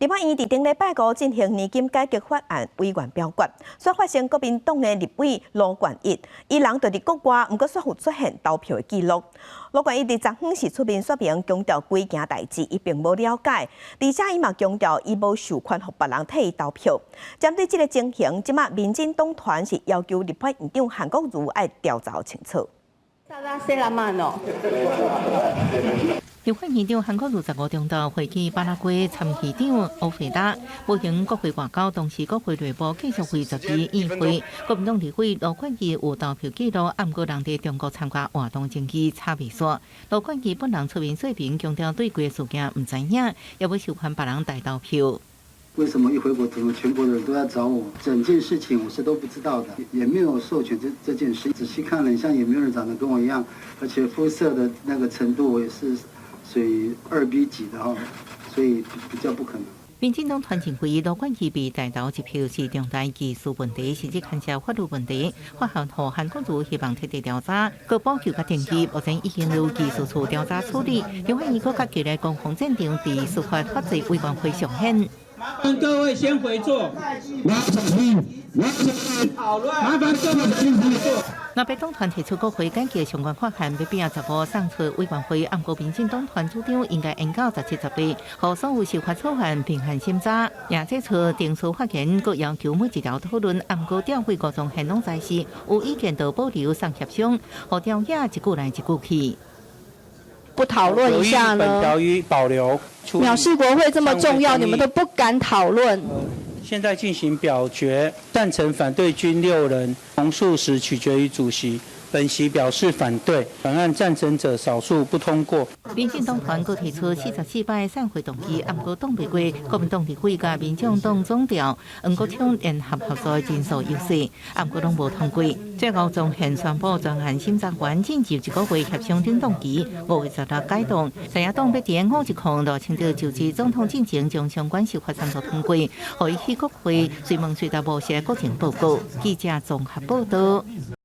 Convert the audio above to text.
立法院佇頂禮拜五進行年金改革法案委員表決，煞發現國民黨的立委盧冠逸，伊人就佇國外，毋過煞有出現投票的記錄。盧冠逸佇昨昏是出面說明，強調規件代誌伊並無了解，而且伊嘛強調伊無授權予別人替伊投票。針對這个情形，這馬民進黨團是要求立法院長韓國瑜愛調查清楚。立法院長韓國瑜15中晝飛去巴拉圭參議長歐費達，無閒國會外交，當時國會內部繼續會十二議會，國民黨立委盧冠逸有投票記錄，毋過人佇中國參加活動前期查未煞。盧冠逸本人出面說明，強調對規个事件毋知影，也無授權別人代投票。為什麼一回國，怎麼全國的人都在找我？整件事情我是都不知道的，也沒有授權這件事。仔細看了一下，也沒有人長得跟我一樣，而且膚色的那個程度，我也是屬於2B 級的哈，所以比較不可能。民進黨團認為盧冠逸被代投一票是重大技術問題，甚至牽涉法律問題。發函予韓國瑜希望徹底調查，閣保留較程序，目前已經由技術處調查處理。另外，伊閣較激烈攻防戰場佇司法法制委員會上演。麻煩各位先回座。麻煩各位先回座。若白黨團提出國會改革相關法案，欲變15送出委員會，毋過民進黨團主張應該延到17、18，予所有修法草案平衡審查。也這次定書發言，閣要求每一條討論，毋過調會吳宗憲攏在是有意見就保留送協商，予朝野一句來一句去。不討論一下呢？本條予保留。藐視國會這麼重要，你們都不敢討論。現在進行表決，贊成、反對均六人，同數時取決於主席。本席表示反對，本案贊成者少數不通過。民進黨團閣提出44擺散會動議，毋過擋袂過國民黨立委佮民眾黨總召黃國昌聯合合作人數優勢，毋過攏無通過。最後，吳宗憲宣布專案審查員進入一個月協商冷凍期，5月16解凍。在野黨欲佇510賴清德就職總統進前，將相關修法三讀通過，予伊去國會隨問隨答無寫國情報告。記者綜合報道。